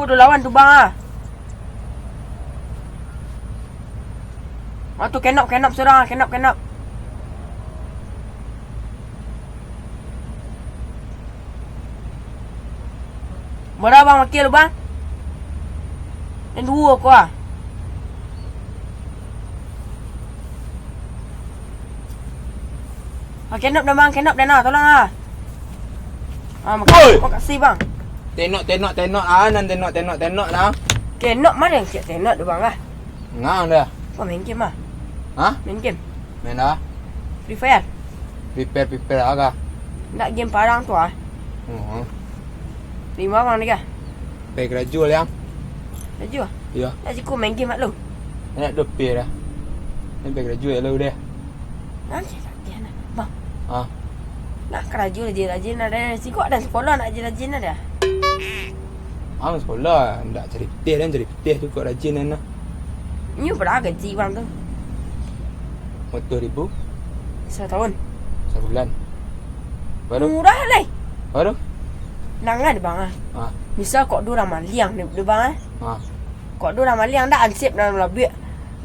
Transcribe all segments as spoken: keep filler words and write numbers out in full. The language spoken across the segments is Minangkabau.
Udah lawan tu, bang, ah. Ah, tu kenop, kenop surang, ah, kenop, kenop. Bara bang wakil tu, bang? Nan duo ko, ah. Ah, kenop dah, bang, kenop dah, nah, tolong, ah. Ah, makasih, makasih, bang. Tenok, tenok, tenok, ah, nan tenok, tenok, tenok, nah. Kenop ma nan cek tenok tu, bang, ah? Ngang dah. Kau main game, ah? Hah? Main game? Main ah? Free Fire? Prepare, prepare agak. Nak game parang tu, ah? Hmm. Lima orang ni kah? Pai karajo, Liang. Karajo? Iyo. Nak siko main game mak lu? Nak dope dah. Nak pai karajo ya lu deh. Nanti latihan lah. Bang. Ah. Nak karajo rajin-rajin lah deh. Siko ada sekolah nak rajin-rajin lah dah. Ah, sekolah. Ndak cari pitih dan cari pitih tu kok rajin kan lah. Nyo bara gaji bang tu? Limo puluah ribu. Satahun? Sabulan. Baru? Murah lai. Baru? Nangan bang ah. Ah. Misal kok duo urang maliang ni, duo bang ah. Ah. Kok duo urang maliang dah ansip dalam labiak.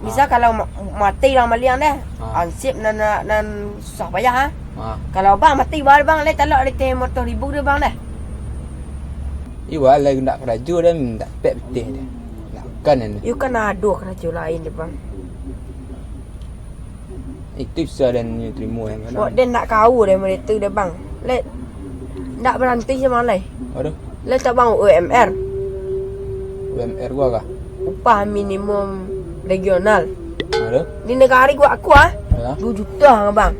Misal ah, kalau ma-, mati urang maliang dah, ah, ansip nan, nan, nan susah payah ah. Ah. Kalau bang mati baru bang, lai talok lai teh limo puluah ribu tu bang dah. Iwa lai ndak karajo dah, ndak pek pitih dah. Ndak kan dah. Yo kan ado karajo lain deh bang. Itu bisa dan nyo terima yang mana. Kok den nak kau deh mereka deh bang. Lek ndak berhenti sama lai. Aduh. Lek tak bang U M R. U M R gua kah? Upah minimum regional. Aduh. Di negara gua aku ah. Ya. Dua juta bang.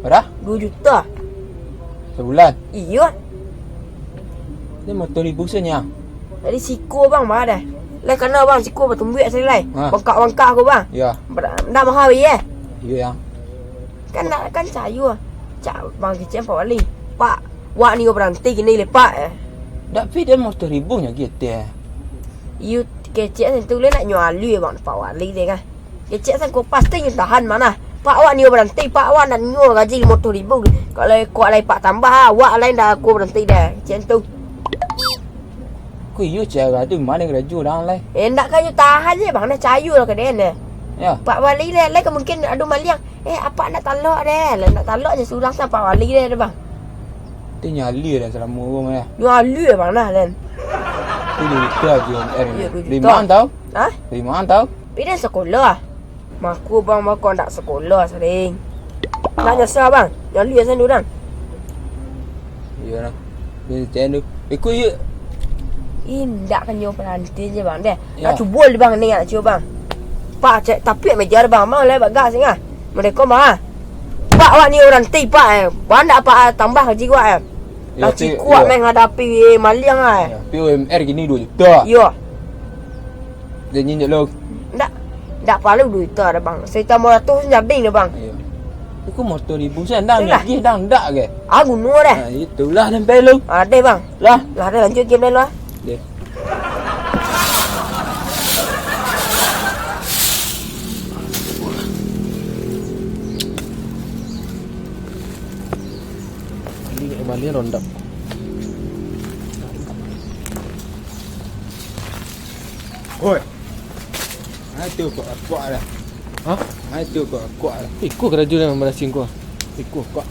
Berapa? Dua juta. Sebulan? Iyo. Ni motor ibu senya. Jadi siko bang mah dah. Lai kana bang siko batumbuak sari lai. Ha. Bangkak-bangkak ko bang. Ya. Ber-, ndak mahal ye. Iyo yang. Kan ndak kan sayur. Cak bang kecek Pak Wali. Pak, wak ni baranti kini lepak eh. Ndak pi dia motor ibu nya gitu eh. Iyo kecek sentuh le nak nyuali bang Pak Wali deh kan. Kecek sangko pasti nyo tahan mah. Pak awak nio baranti, pak awak nak nio gaji limo puluah ribu. Kalau kuat lai pak tambah, awak lai ndak aku baranti deh. Kecek tu. Ko iyo cara tu mano karajo urang lai. Eh, ndak ka nyo tahan je bang, nah cayo lah ka den deh. Ya. Pak wali deh, lai ka mungkin ado maliang. Eh, apak ndak talok deh, lai ndak talok je surang sa pak wali deh, deh bang. Tu nyali dah salamo ko mah. Nyali bang nah, den. Tu duo juta je, eh. Iyo, duo juta. Limo tau? Hah? Limo tau? Pilihan sekolah. Mako bang, mako ndak sekolah sering. Nak nyasa bang, nyali asan tu dang. Iyo lah. Dia cek tu. Ikut je. Indak kanyo perantin je bang deh. Ya. Nak cubo le bang ni nak cubo bang. Pak cek tapi meja bang, bang lai bagas ngah. Mereka mah. Pak awak ni orang ti pak eh. Bang ndak pak tambah gaji awak eh. Ya, nak cikuak main hadapi maliang eh. Ya, tapi U M R kini duo juta. Iyo. Janji nyo lo. Ndak, ndak paralu duit tu ado bang. Saratuih limo ratuih jadi dah bang. Iyo. Iku motor ibu sen dang. Itulah. Lagi dang ndak ke? Ah, guno dah. Ah, itulah nempel lu. Ado bang. Lah. Lah ado lanjut game lain lah. Deh. Balik, balik ronda. Oi. Ha, tu kok kuak dah. Ha? Ha, tu kok kuak dah. Iko karajo nan mambarasihan ko. Iko kok.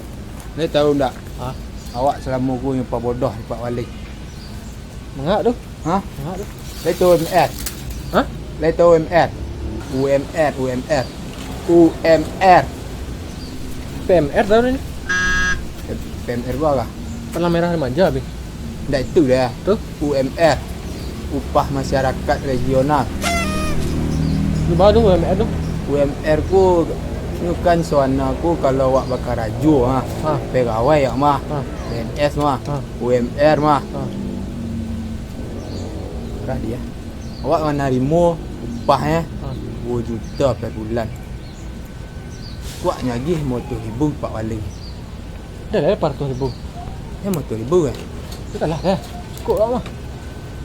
Lai tahu ndak? Ha? Awak salamo ko nyo pabodoh Pak Wali. Mangak tu? Ha? Mangak tu? Lai tahu U M R? Ha? Lai tahu U M R? U M R, U M R. U M R. P M R tahu ni? P M R gua lah. Palang Merah Remaja, Bing. Ndak itu dah. Tu? U M R. Upah Masyarakat Regional. Di bawah tu U M R tu? U M R ku, nyo kan sawana ku kalau awak bakarajo, ha. Ha. Pegawai awak mah. Ha. P N S mah. Ha. U M R mah. Ha. Murah dia. Awak manarimo upah, eh, ha, duo juta per bulan. Kuak nyo agiah limo ratuih ribu Pak Wali. Dah lah, lapan ratuih ribu. Dah limo ratuih ribu, eh? Dah lah, dah. Cukup lah, mah.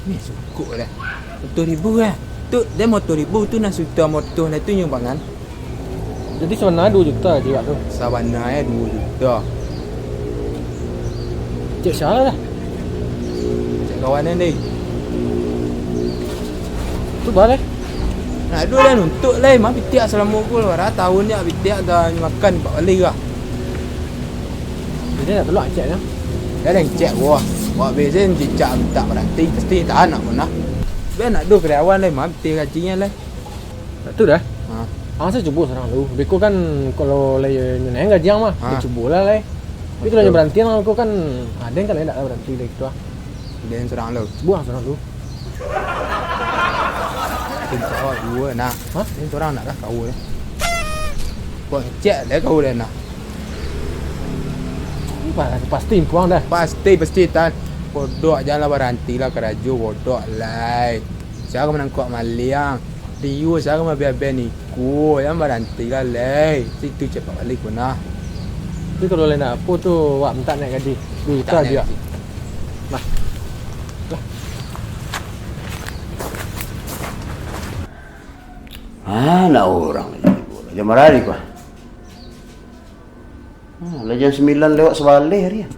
Ni cukup dah. Limo ratuih ribu, eh? Tu, dah limo ratuih ribu tu, nan suta motor lah tu nyumbangan. Jadi, sabana duo juta je, Kak, tu? Sabana, eh, duo juta. Cek siapa dah? Cek kawan ni, deh. Tu bah, lai. Nak duo lah nuntuk, lai. Mah pitiak salamo ko lah. Bara tahun ni pitiak dah makan, pak bali kah. Jadi nak tolak cek nyo? Dah lah cek ko. Wak besen cicak mintak baranti, pasti tahan nak punah. Biar nak duo karyawan, lai. Mah pitiak gajinyo, lai. Tak tu dah. Ha. Ang sa cubo surang lu. Beko kan kalau lai nyo naiak gaji ang mah, ha, cubo lah, lai. Tapi kalau nyo baranti ang, beko kan ado yang kan lai ndak baranti dari tu ah. Den surang lu. Cubo ang surang lu. Insya Allah dua nah. Ha? Den surang nak lah kau deh. Kok cek deh kau deh nah. Ini pa-, pasti impuang dah. Pasti, pasti, Tan. Kodok, janlah baranti lah karajo, kodok, lai. Sia ka manangkok maliang. Dio sia ka mabian-bian iko, jan baranti lah, lai. Situ cek pak bali ko nah. Tapi kalau lai nak apo tu, wak mintak naiak gaji. Duo juta naiak gaji. Nah. Lah. Ah, nak urang lagi. Jam bara ko? Ah, lah jam sambilan lewat sabaleh hari ah.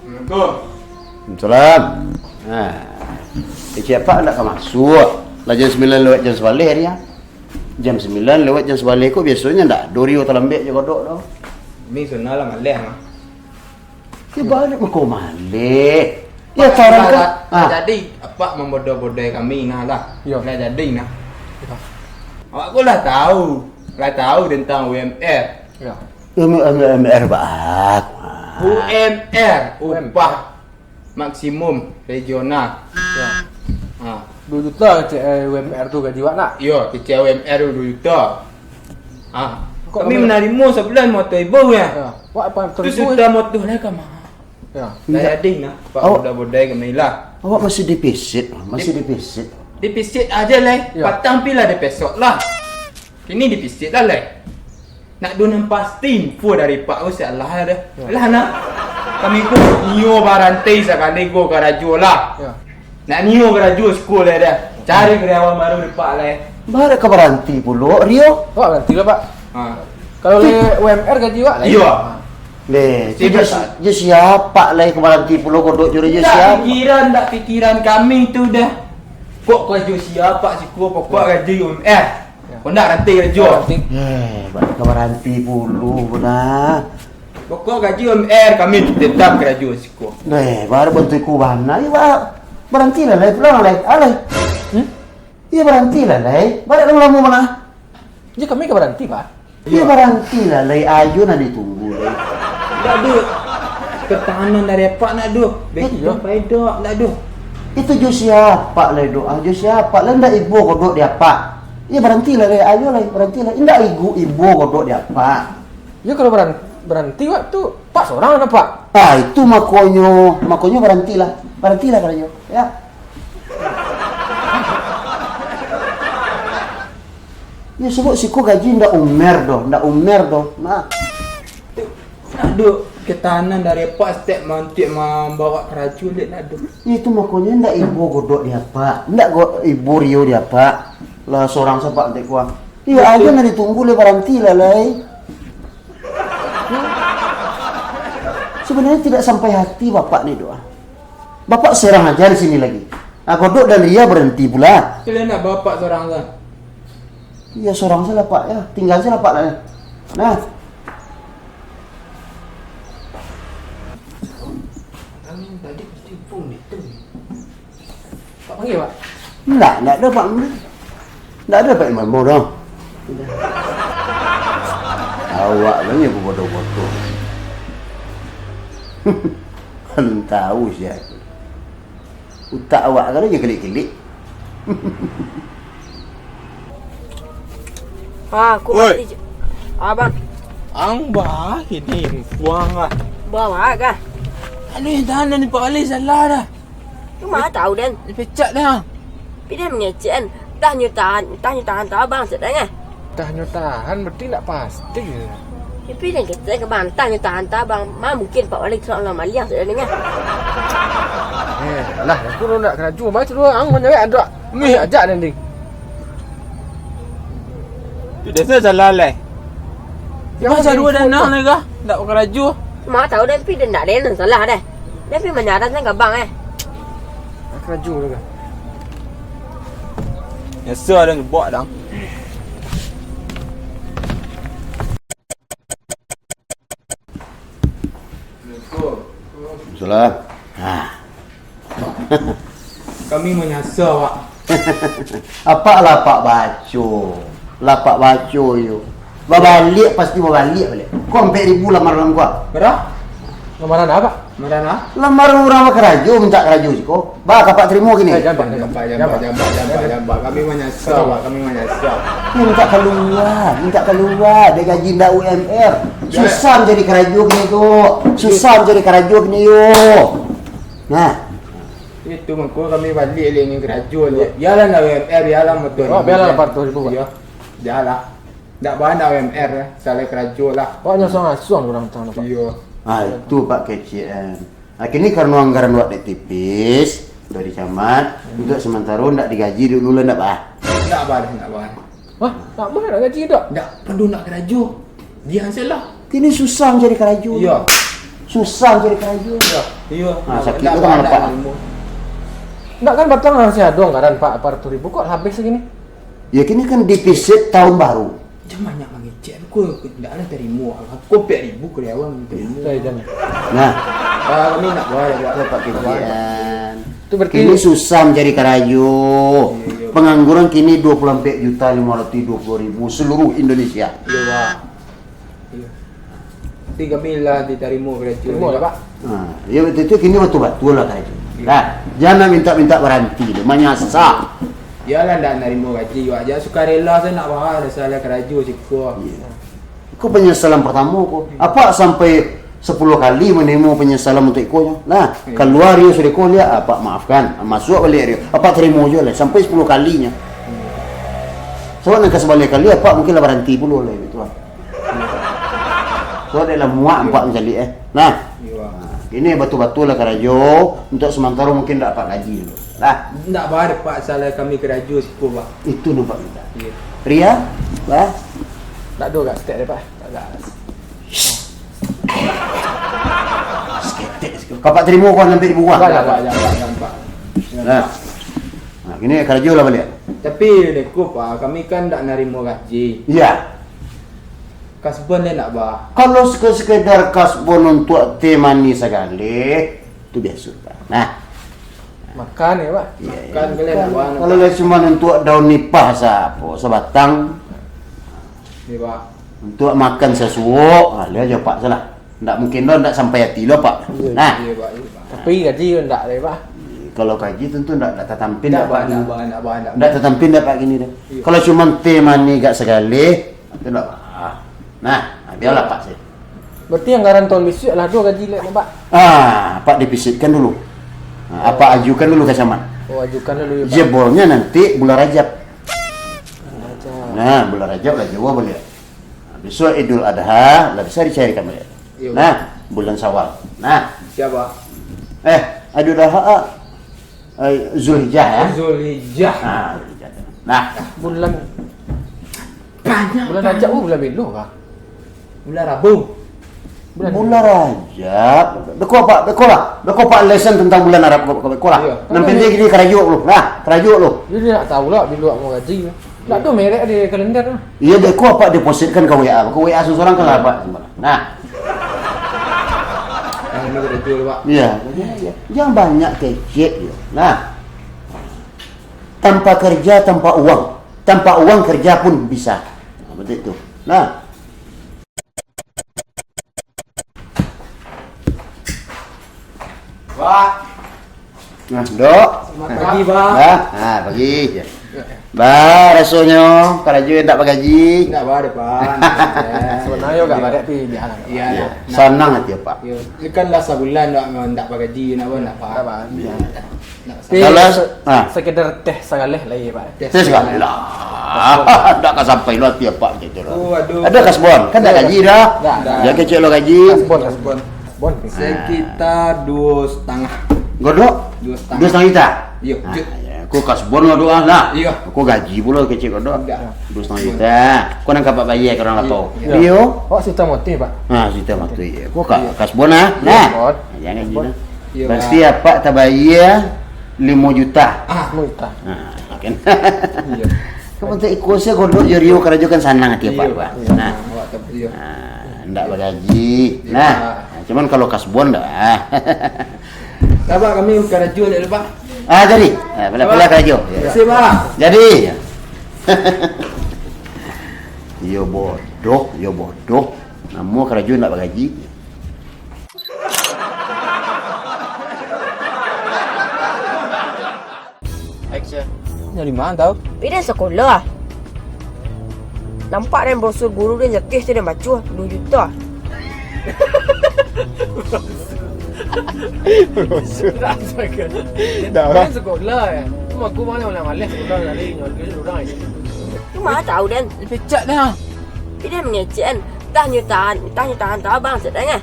Assalamualaikum. Waalaikumsalam. Nah, kecek apak ndak ka masuak. Lah jam sambilan lewat jam sabaleh hari ah. Jam sambilan lewat jam sabaleh ko biasonyo ndak ado rio talambek jo kodok tu. Ni sunnah lah maleh mah. Yo, baliak mako maleh. Yo, tarang ka, ah. Jadi, apak mambodoh-bodohi kami nah lah. Yo. Lah jadi nah. Yo. Awak ko lah tahu, lah tahu tentang U M R. Yo. U M R, U M R, Pak. U M R, upah maksimum regional. Yo. Ha. Duo juta kecek, eh, U M R tu gaji wak nak? Yo, kecek U M R tu duo juta. Ah, kami manarimo sabulan moto ibu ya. Ya. Wak apa tu ribu, sudah moto lah ka mah. Ya. Lah jadi nah, Pak, awak bodai-bodai kami lah. Awak masih defisit, masih defisit. Defisit aja lah. Ya. Patang pi lah dipesok lah. Kini defisit lah, lai. Nak duo nan pasti info dari Pak Us, ya Allah dah. Ya. Lah nah. Kami ko nio baranti sakali ko karajo lah. Ya. Nak nio karajo siko lai dah. Cari karyawan baru dek Pak lai. Bara ka baranti pulo, Rio? Awak baranti lah, Pak. Ha. Kalau lai U M R gaji awak lai. Iyo. Leh, tu jo si-, jo sia Pak lai ka baranti pulo, kodok jo sia? Ndak pikiran, ndak pikiran kami tu dah. Kok karajo sia Pak siko, pokok gaji U M R. Ya. Kok ndak ranti karajo. Ranti. Eh, bara ka baranti pulo, nah. Pokok gaji U M R kami tetap karajo siko. Deh, bara bantu iko bana, iyo, ba-, baranti lah, lai, pulang, lai, alai. Hmm? Iyo, baranti lah, lai. Bara lamo-lamo bana. Jadi kami ka baranti, Pak? Iyo, baranti lah, lai. Ayo nan ditunggu, lai. Ndak ado. Ketahanan dari Apak ndak ado. Beko paidok ndak ado. Itu jo sia Apak lai doa, jo sia Apak lai, ndak ibo kodok di Apak. Iyo, baranti lah, lai. Ayo, lai, baranti lah. Indak igu ibo kodok di Apak. Yo, kalau baran-, baranti wak tu, Pak sorang lah, Pak. Ah, itu makonyo, makonyo barantilah. Barantilah karajo, ya. Yo, sabab siko gaji ndak umer doh, ndak umer doh. Nah. Aduh, ketahanan dari Apak setiap mantiak mambawak karajo, liek lah, aduh. Itu makonyo ndak ibo godok di Apak, ndak go-, ibo rio di Apak. Lah, sorang sapak antek kuah. Iyo, ajo nan ditunggu lai, barantilah, lai. Sebenarnya tidak sampai hati Bapak ni doh. Bapak serang aja di sini lagi. Ah, Godok dan Ria berhenti pula. Kalian nak Bapak sorang sa? Iya, sorang salah, Pak, ya. Tinggal salah, Pak, lah. Nah. Kami tadi pasti pun itu. Pak panggil, Pak? Ndak, ndak ado, Pak. Ndak ado, Pak Imam, bodoh. Awak banyak bodoh-bodoh. Kan tahu sia. Utak awak kan aja kelik-kelik. Ah, aku Oi. Mati je. Abang. Ang bah, kini puang lah. Bawa kah? Aduh, yang tahan dan Pak Wali salah dah. Cuma tahu, Den. Dipecat dah. Tapi dia mengecek, kan. Entah nyo tahan, entah nyo tahan tu abang, cek, Den, eh. Entah nyo tahan, berarti ndak pasti. Tapi dia kecek ke bang, entah nyo tahan tu abang. Ma mungkin Pak Wali tu nak maliang, cek, Den, eh. Eh, alah, aku nak kena jua. Mai tu dua, ang menyawek ada. Mih aja, Den, ding. Tu dah salah, lai. Yang masa dua dah nang, lai, kah? Ndak kena jua. Ma tahu, Den, tapi dia ndak ada yang salah, deh. Dia pi manyarankan ka bang, eh. Kena jua, lai, kah? Nyesal dah nyebak dah. Salam. Ha. Kami manyasal, Pak. Apak lah apak baco. Lah apak baco yo. Babaliak pasti babaliak baliak. Ko ampek ribu lamaran ko. Bara? Lamaran apo, Pak? Lamaran apo? Lamaran urang bakarajo, mintak karajo siko. Ba, ka apak tarimo kini. Eh, jan, Pak, jan, Pak, jan, Pak, jan, Pak, jan, Pak, jan, Pak. Kami manyasal, Pak. Kami manyasal. Mintak kalua, mintak kalua. Dek gaji ndak U M R. Susah mancari karajo kini ko. Susah mancari karajo kini yo. Nah. Itu mangko kami baliak lai ngan karajo lai. Iyolah, nak U M R, iyolah, motor. Oh, bialah lapan ratus ribu, Pak. Iyo. Iyolah. Ndak bana U M R, salai karajo lah. Awak nyuang-nyuang urang tang, Pak. Iyo. Ah, itu, Pak, kecek an. Ah, kini karano anggaran awak dek tipis, dari camat, untuk sementaro ndak digaji dulu lah, ndak bah? Ndak bah, ndak bah. Hah? Ndak bah, ndak gaji ndak? Ndak, pado ndak karajo. Diam sajolah. Kini susah mancari karajo. Iyo. Susah mancari karajo. Iyo. Iyo. Ah, sakik tu kan, Pak. Ndak kan batang masih ado anggaran, Pak, ampek ratus ribu, kok habis sagini? Ya, kini kan defisit tahun baru. Jan banyak mangecek, ko ndak lah tarimo. Ko ampek ribu karyawan tarimo. Jan, jan. Nah. Ah, kami ndak bah, ndak bah. Pak Kikian. Itu berarti kini susah mancari karajo. Iyo, iyo. Pangangguran kini dua puluh ampek juta limo ratus dua puluh ribu seluruh Indonesia. Iyo, Pak. Iyo. Tapi kami lah ditarimo karajo. Tarimo lah, Pak. Nah, ya, batua tu, kini batua-batua lah karajo. Iyo. Nah, jan mintak-mintak baranti tu, manyasal. Iyolah, ndak narimo gaji, wak ja sukarela sajo ndak bah, ado salai karajo siko. Iyo. Ko panyasalan partamo ko. Apak sampai sapuluah kali manarimo panyasalan untuak iko nyo. Nah, kalua dio sudah ko, liak, apak maafkan. Masuak baliak dio. Apak tarimo juo lah sampai sapuluah kalinyo. Sabab nan ka sabaliak kali, apak mungkin lah baranti pulo lah itu. Sabab dek lah muak apak mancaliak, eh. Nah. Iyo. Nah, kini batua-batua lah karajo. Untuak samantaro mungkin ndak apak gaji dulu. Nah. Ndak bah, Pak, salai kami karajo siko, Pak. Itu nan apak mintak. Iyo. Ria, bah. Ndak ado gak setek deh, Pak. Agak. Saketek siko. Ka apak tarimo ko ampek ribu ko. Jan, Pak, jan, Pak, jan, Pak. Nah. Nah, kini karajo lah baliak. Tapi, dek ko, Pak, kami kan ndak narimo gaji. Iyo. Kasbon deh ndak bah. Kalau seke-, sekedar kasbon untuak teh manih sagale, tu biaso, Pak. Nah. Makan yo, Pak? Iyo, iyo. Makan gale ndak bah. Kalau lah cuman untuak daun nipah sa-, apo, sabatang. Iyo, Pak. Untuak makan sasuok, ah, liek ajo, Pak, salah. Ndak mungkin doh, ndak sampai ati lo, Pak. Iyo, Nah. Iyo, Pak, iyo, Pak. Tapi gaji ndak lai, Pak. Kalau gaji tantu ndak, ndak tatampin Ndak dek bah, Pak ndak kini. bah, ndak bah, ndak Ndak bah. tatampin dek Pak kini doh. Iyo. Kalau cuman teh manih gak sagale, itu ndak bah. Nah, nah, bialah Pak sih. Berarti anggaran tahun bisuak lah ado gaji lai, Pak? Ah, Pak defisitkan dulu. Nah, Oh. Apak ajukan dulu ka camat. Oh, ajukan dulu yo, Pak. Jebolnyo nanti bulan Rajab. Bulan Rajab. Nah, bulan Rajab lah jauah baliak. Nah, bisuak Idul Adha, lah bisa dicairkan baliak. Iyo, Nah, Pak. bulan Syawal. Nah. Siap, Pak. Eh, Idul Adha, ah. Eh, Zulhijjah, yo? Zulhijjah. Nah, Zulhijjah. Nah. Bulan Banyak, Bulan Pak. Rajab, oh, bulan belo kah? Bulan Rabu. Bulan Bulan Rajab. Beko apak, beko lah. Beko apak lesen tantang bulan Arab, beko, beko lah. Iyo. Nan penting kini karajo lu. Nah, karajo lu. Jadi ndak tahu lah bilo apak mau gaji. Ndak ado merek di kalender tu. Iyo, beko apak depositkan ka W A. Ka W A surang-surang kan lah, Pak. Nah. Ah, ini karajo lu, Pak. Iyo. Jan banyak kecek yo. Nah. Tanpa kerja, tanpa uang. Tanpa uang kerja pun bisa. Nah, betul itu. Nah. Pak. Nah, dok. Selamat pagi, Pak. Bah, ah, pagi. Bah, rasonyo karajo ndak bagaji. Ndak bah, Pak. Sabananyo gak barat, tapi bialah. Iyo, Iyo. nah. Sanang ati, Pak. Iyo. Ini kan lah sabulan ndak, ndak bagaji, ndak bah, ndak, Pak. Ndak bah, Iyo. bialah. Ndak Tapi Kalau se-, se-, ah. sekedar teh sagaleh lah, iyo, Pak. Teh Teh sagaleh lah. Ndak ka sampai lo ati apak gitu lah. Oh, aduh. Ado kasbon, kan ndak gaji dah. Ndak, ndak. Jan kecek lo gaji. Kasbon, kasbon. Kasbon. Sekitar duo setangah. Godok? Duo setangah. Duo setangah juta? Iyo. Ah, yo. Ko kasbon lo doa lah. Iyo. Ko gaji pulo kecek godok. Ndak. Duo setangah juta. Ko nan ka apak bayia ka urang lapau. Iyo. Iyo. Awak suta mati, Pak. Ah, suta mati, yo. Ko ka-, Iyo. kasbon lah. Iyo, Nah. Bos. Jan gaji Kasbon. lah. Iyo, Berarti Pak. apak tabayia limo juta. Ah. Limo juta. Nah, Kan? Iyo. Kamu tak ikut saya, Godok jo Rio karajo kan sanang hati apak, iyo, Pak. Iyo, nah, awak tak percaya. Nah, ndak bagaji. Iyo. Nah, cuman kalau kasbon ndak. Sabar, kami karajo ndak lupa. Ah, jadi. Ah, pala-pala karajo. Terima kasih, Pak. Jadi. Iyo bodoh, iyo bodoh. Namo karajo ndak bagaji. Action. Dari mana tahu? Pi den sakolah. Nampak den brosur guru den jakeh tu den baco, duo juta. Brosur. Dah, dah. Den sakolah, eh. Cuma aku malah malas sekolah tadi, nyual duit urang aja. Tu mana tahu den? Dipecat dah. Pi den mangecek kan. Tah nyo tahan, tah nyo tahan, tahan bang, sadang eh.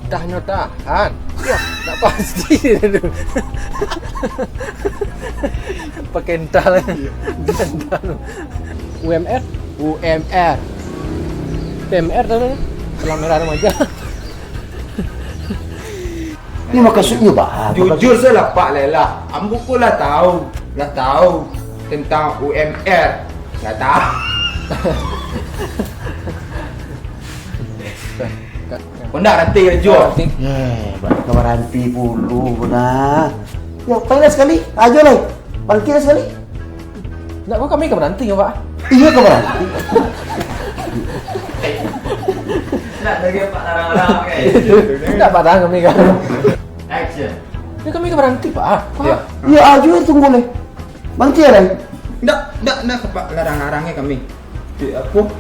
Tah nyo tahan. Iyo. Tak pasti tu. Pakai ental. Ental. U M R? U M R. P M R tahu tak? Palang Merah Remaja. Ni makasudnyo, bah. Jujur sajolah, Pak, lah. Ambo ko lah tahu, lah tahu tentang U M R. Lah tahu. Kau ndak ranti karajo? Eh, ba-, ka baranti pulo, nah. Yo, pailah sakali. Ajo lah. Baranti lah sakali. Ndak, kami ka baranti, Pak? Iyo, ka baranti. Ndak, dari Pak larang-larang, kan? Ndak, Pak, tahan kami, kan? Action. Yo, kami ka baranti, Pak. Iyo. Iyo, ajo tunggu lah. Baranti lah. Ndak, ndak, ndak, Pak, larang-larang kami. Cik, apo?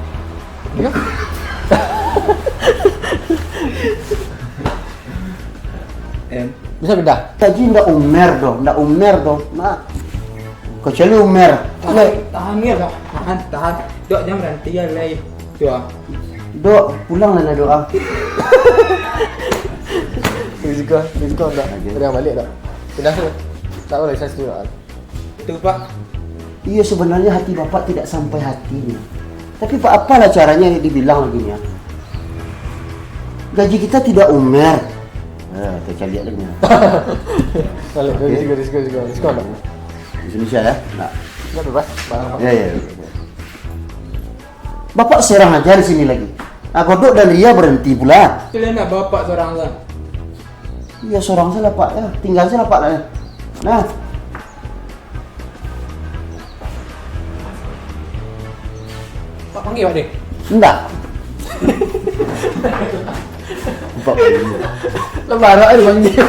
Iyo. Em. Bisa pindah? Taji ndak Umer doh, ndak Umer doh. Nah. Kecuali Umer. Tahan, tahan, Pak. Tahan, tahan. Dok, jan baranti, lai. Tu ah. Dok, pulang lah, Dok, ah. Risiko, risiko, Dok. Oke. Udah balik, Dok. Pindah tu. Tak boleh, saya setuju, Dok. Betul, Pak. Iyo, sebenarnya hati Bapak tidak sampai hatinya. Tapi, Pak, apalah caranya dibilang lagi ni, ya? Gaji kita tidak Umer. Eh, tercaliak lagi ni. Balik, oke. Risiko, risiko, risiko, risiko, Pak. Indonesia, ya? Nah. Enggak bebas, Pak. Ya, ya, ya. Bapak seorang aja di sini lagi. Nah, Godok dan Ria berhenti pula. Kalian nak Bapak seorang aja? Iyo, sorang sajolah, Pak, yo. Tingga sajolah, Pak, lah, yo. Nah. Pak panggil, Pak, deh. Ndak. Pak panggil. Lah, barak aja panggil.